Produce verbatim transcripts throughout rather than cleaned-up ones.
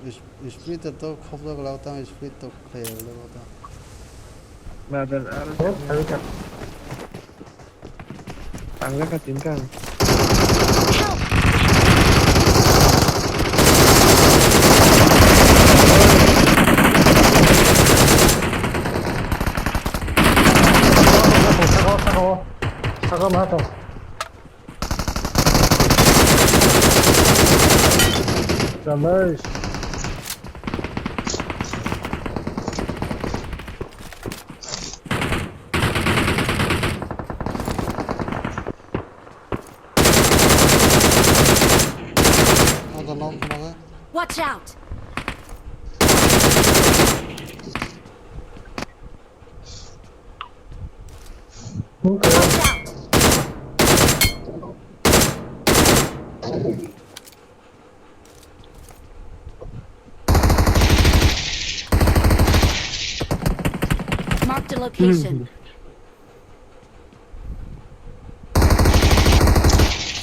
Is-, speed to khobjak lao tang, speed to khlai rok lao tang. Brother, aro Oh, sabi ka. Ang le ka tin ka. Saka, saka, saka, saka, saka, mato. Damage. Watch out! Watch out! Marked a location.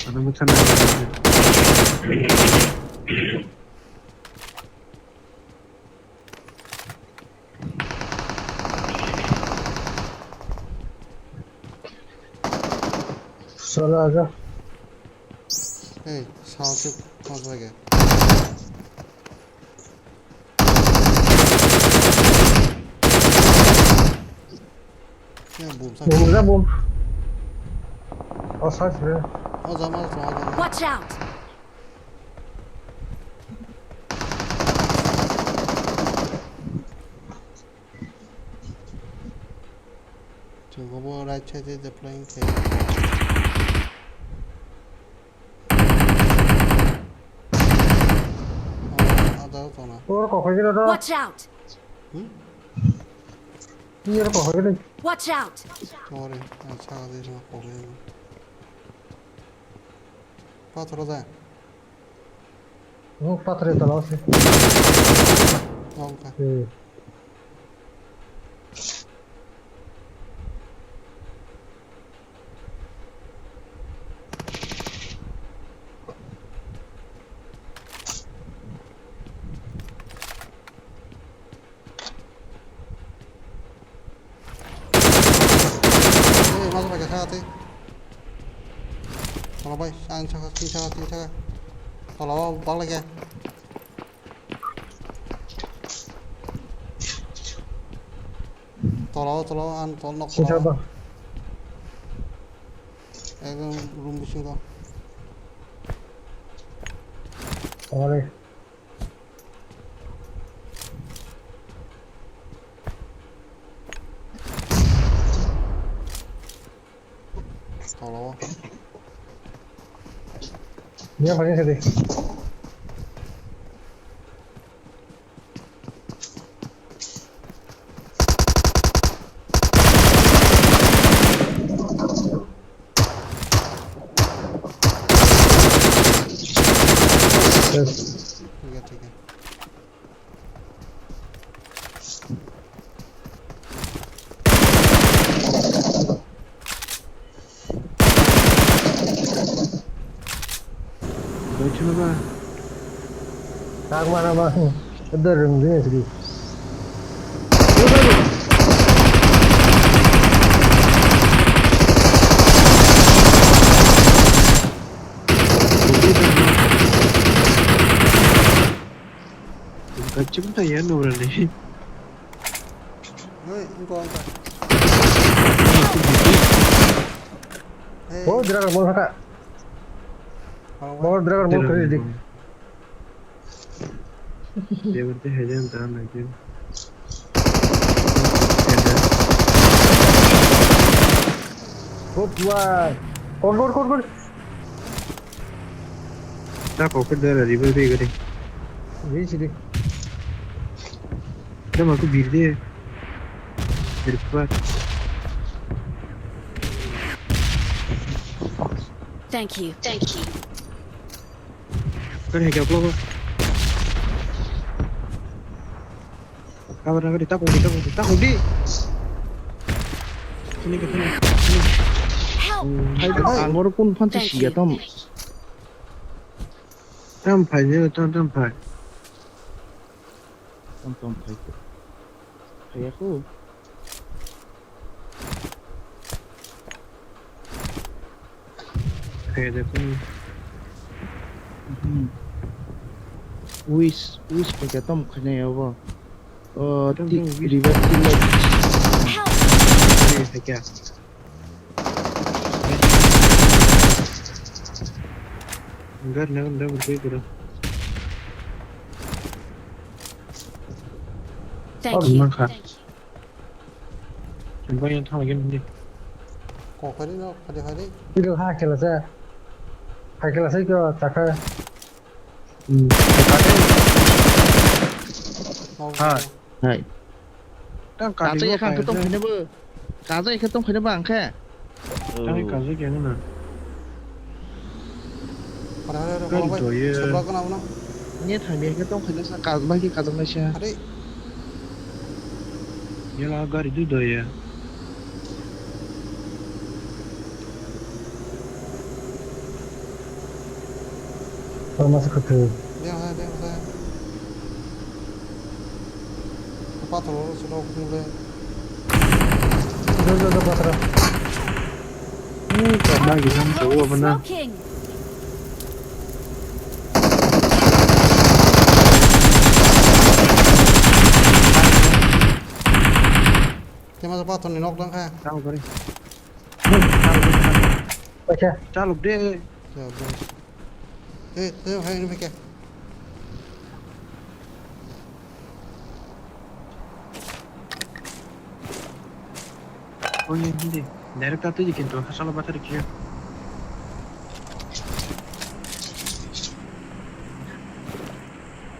Ano mo chana. Solo aja. Hey, sao tu kau lagi. Ya, boom sa. Boom, boom. Oh, sa sih. Oh, zaman, zaman. Watch out! Chwng bo right side de flying khe. Oh, ada tona. Oro kok khe do. Watch out! Hmm? Ni oro kok khe do. Watch out! Ore, ah, sa de sa kok khe. Pathor da. Oh, pathor da lo se. Oh, ka. Hmm. Ei, mas bai kha tei. Tola bai, ang saka, tin saka, tin saka. Tola o bak lai kha. Tola o, tola o, ang tol nok tola o. Ekdom room bisingo. Ore. Tola o. Dia pakai sini. Yes. ठीक है, ठीक है। Dochino ba. Kagmana ba. Ada rung dia sih. Kachim ta ya no rani. Oi, engko angka. Hey. Oh, dragon ball haka. Oh, dragon ball kari di. Dia berarti hanya entah lagi. Oh, dua. Kor, kor, kor, kor. Ta kok ke dara river be gare. Ri sidi. Ta ma ku bir de. Bir pa. Thank you. Thank you. Kan hai kya block. Cover na kari, ta kok di, ta kok di, ta kok di. Sini ke sini. Sini. Help! Hai, help! Armor pun phan ta siya tam. Tam phai ne, tam, tam phai. Tom tom phai ko. Phai ko. Phai de ko. Hmm. Wish, wish phai ka tom khane abo. Oh, tom tik tom wish. River tik. Help! Phai, phai ka. Gari na ganda gurbe gura. Thank you. Thank you. Chumba yang thang lagi nanti. Kok hari no, hari hari. Itu ha kela sa. Ha kela sa ko takha. Hmm. Ha. Hai. Tang kali. Kajai ko khan kaya khetong sa. Khaina bo. Kajai khetong khaina bo ang khe. Tang kajai kaya na. Hore, hore, hore, gari hore, doye. Sabra ko na, na. Ni thang ni khetong khaina sa kajai ki kajai sa. Are. Yala gari du doye. Tamo se kwthwi. Deng hai, deng hai. Pathor o se rok ni le. Jo, jo, jo, pathor. Ni ka na gi sam so ba na. Smoking. Kema pathor ni nok dang kha. Tamo kare. Acha. Chalok de. Chalok de. Eh, eh, hai, ini pakai. Oh, ini, ini. Direct atu je kintu hasalo bathar kiya.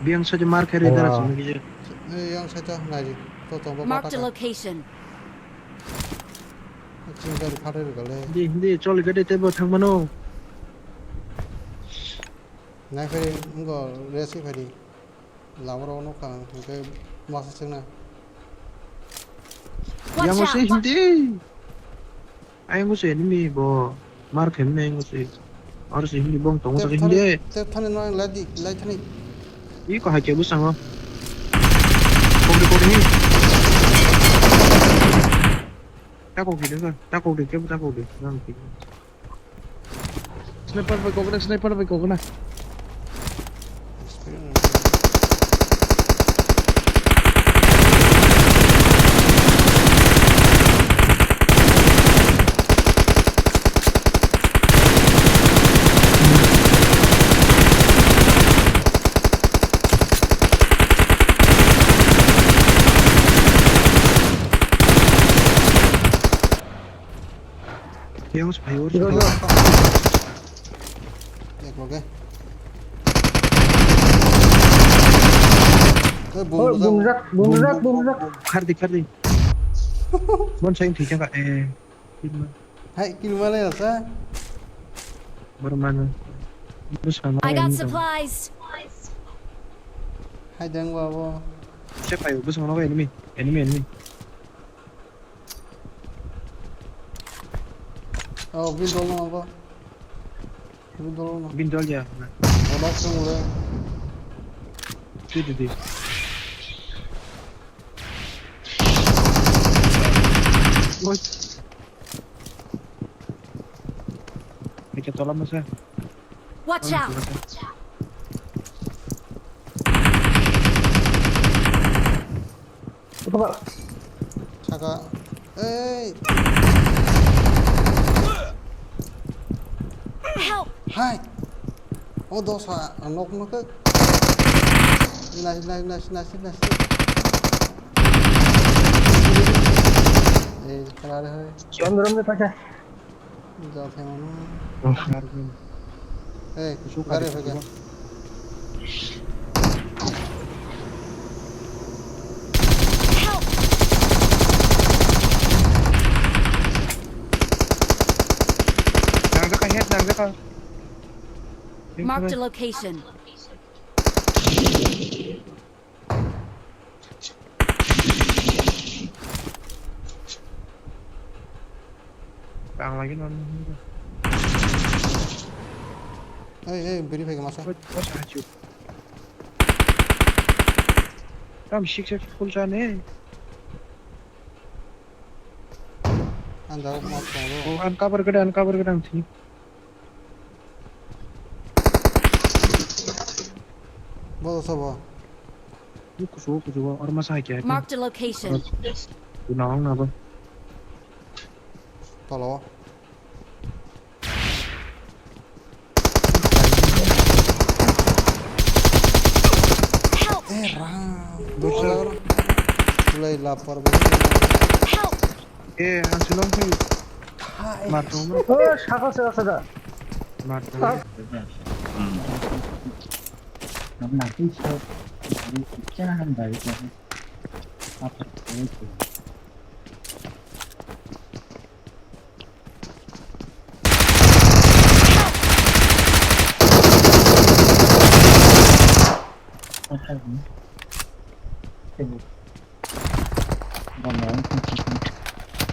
Biang saja mar kare dara sini je. Eh, yang saja ngai. To to. Marked a location. Chini gari phatwi rwkha le. Hindi, hindi, choli gari teibo thang mano. Nai phai wngkha, resi phai di. Lama rok nukha ang, hwnkhe masa swkna. Watch out! Yang se hindi. Ayang se enemy bo. Mar khem ne ayang se. Ar se hindi bong tongo se hindi. Tep thani no lai di, lai thani. Iko hai ke bwskango. Kok di, kok di. Ta kok di, ta kok di, ta kok di. Sniper bai kok na, sniper bai kok na. Yang se phai o. Go, go. Ek loge. Eh, bumjak, bumjak, bumjak. Khardi, khardi. Bon saying thwi thangkha, eh. Hai, kill ma lai asa. Bormano. Bwskango. I got supplies. Hai, dang babo. Se phai o, bwskango enemy. Enemy, enemy. Oh, bin dol no abo. Bin dol no. Bin dol ya. Odak sung le. Di, di, di. Oi. Ike tola masa. Watch out. Apa, Pak? Saka. Ei. Help! Hai. Oh, dosa, nok nok. Nice, nice, nice, nice, nice. Eh, kenapa, hai? Jangan drum dia pakai. Jal thai mano. Oh, harbi. Hey, suka gari di, phai kha. Help! Nang jakha, head nang jakha. Marked a location. Tang lagi non. Hey, hey, biri phai kha masa. Oi, oi, sa chu. Tam six six full sa ne. Ang jawab ma tongo. Oh, ang cover gede, ang cover gede, ang sini. Bo sobo. Ni kusu, kusu, or masa kya. Marked a location. Unang na ba. Tolo. Help! Eh, rang. Dusra. Tulai lapar banget. Help! Eh, ang silong phi. Hai. Matung. Oh, sakal, sakal, sakal. Matung. Ah. Hmm. Nang mati so. Jangan balik lagi. Apa itu?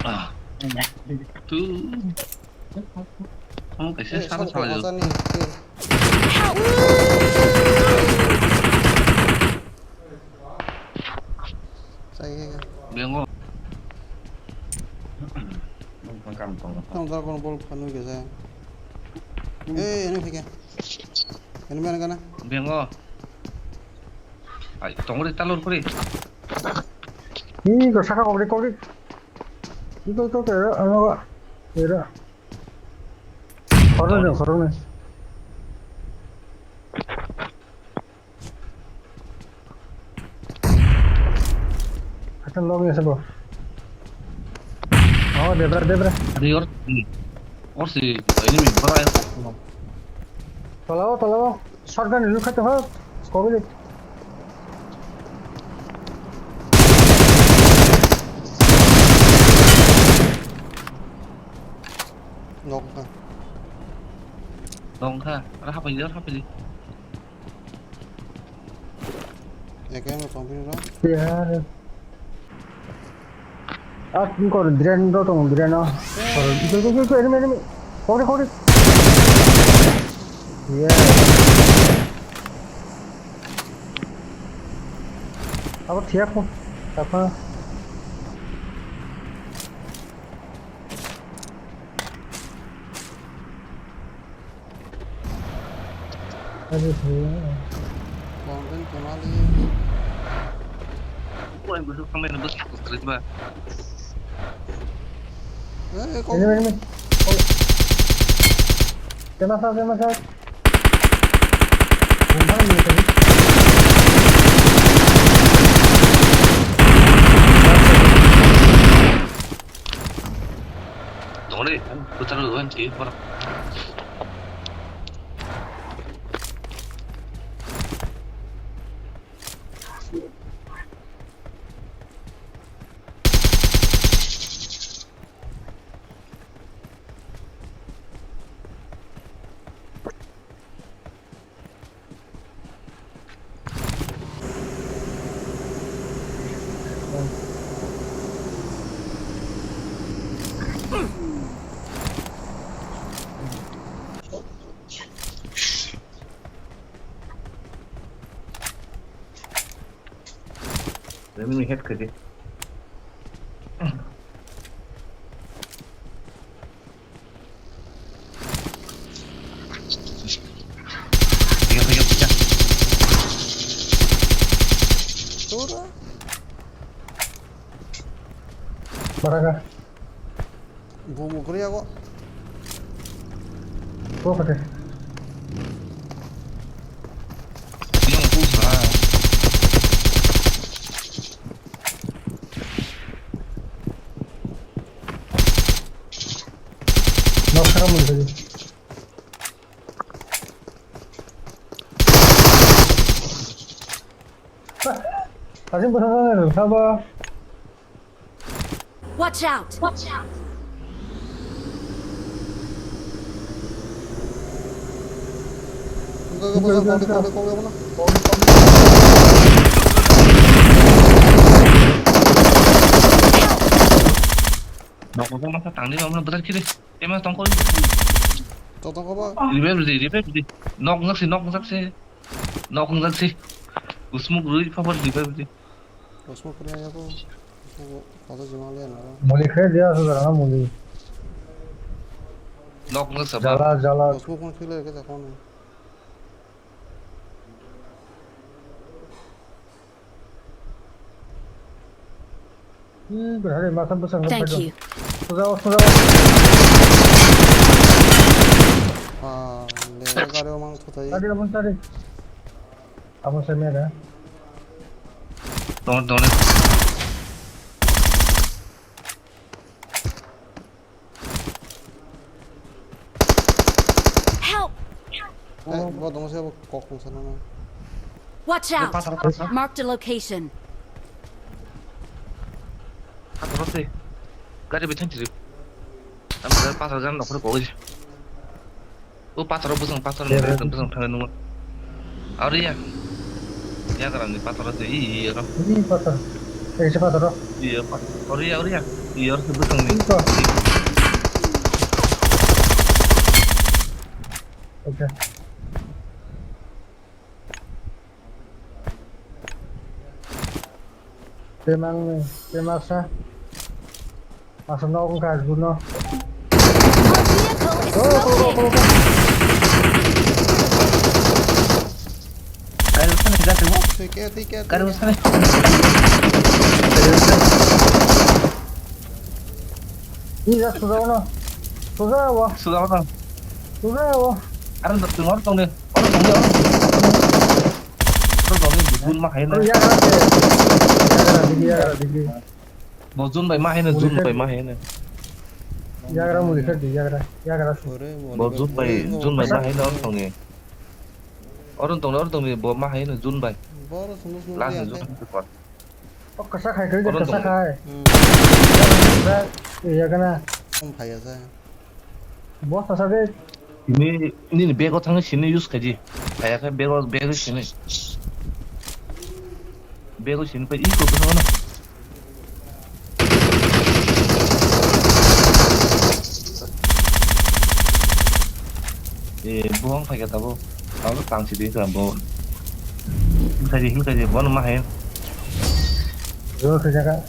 Ah. Tu. Kamu kasih salah salah. Help! Bengo. Tong dragon ball phanu ge jai. Eh, ini phike. Ini mana kana? Bengo. Ai, tongri talur kuri. Ih, kau saka kau kau. Iko iko kau, ano, era. Khoroknwi, khoroknwi. Hasan log ni sabo. Oh, debra, debra. Ari or, or si, ini mi, bara ya. Tolao, tolao. Shotgun ni lukha to ha. Skobi. Nok ka. Nok ka. Ara hapili, ara hapili. Eke ano tong pini ro. Yar. Ah, kung kor drain ro tong drain no. Kor, itu, itu, itu, enemy, enemy. Kori, kori. Yeah. Abo thiak mo. Apa? Aduh, saya. Bangkang kenali. Kau yang busuk sampai nebus kau street ba. Eh, kau. Ini, ini. Oh. Kena sah, kena sah. Bumbar ni tadi. Dong deh, putar dulu kan, sih, parah. Ini head ke dia. Tiga, tiga, tiga. Tura. Mana kah? Bumu kuri aku. Kau kata. Yang susah. Nok saka muni tadi. Kasih pesan sana, sabar. Watch out! Watch out! Enggak, enggak, enggak, enggak, enggak, enggak, enggak. Nok masa tangni, mama betar kiri. Emang tongkol. Tong, tong, apa? Revive di, revive di. Nok ngak si, nok ngak si. Nok ngak si. Usmuk rui, papa revive di. Bosmo kre ya ko. Ko kaza jima le na. Muli khe dia su jara muli. Nok no saba. Jala, jala. Bosmo kon kile ke ta kon. Hmm, berhari masa besar. Thank you. Sudah, sudah. Ah, le gari mang tutai. Tadi abang tadi. Abang saya ada. Dong, dong. Help! Eh, bo dong se bo kok kung sana na. Watch out! Pathor, pathor. Marked a location. Pathor se. Gari bithang chiri. Am gari pathor gan nokre koi. O pathor o bwswng, pathor ni bwswng thangwi nungo. Aro ya. Yagra ni pathor o twi, i, i, aro. Ini pathor. Eh, si pathor o. Iya, pathor. Aro ya, aro ya. Iya, aro bwswng ni. Ini kok. Oke. Temang ni, temasa. Asa nok wngkha Juno. Our vehicle is smoking. Gari bwsani jati mo? Tike, tike, Gari tike. Bwsani. Ni jak suda ono. Suda o. Suda ono. Suda o. Aro tongo, tongo. Oro tongo, oro tongo. Oro tongo, Jun ma haino. Oro yagra se. Yagra digi, yagra digi. Bo Jun bai ma haino, Jun bai ma haino. Yagra muli khe di, yagra. Yagra su. Ore, bo Jun bai, Jun bai ma haino, oro tongo. Oro tongo, oro tongo, bo ma haino, Jun bai. Last ni Jun bai. O kwchak hai khe, oro kwchak hai. Hmm. Iya kana. Tong phaiya sa. Boss asa de. Ini, ini bag o thangwi sini use khaidi. Phaiya khe bag o, bag o sini. Bag o sini phai iko bwsano. Eh, buang phai kata bo. Kalau tang sini kan bo. Hingkai hingkai bo no mahai. Yo ke jaga.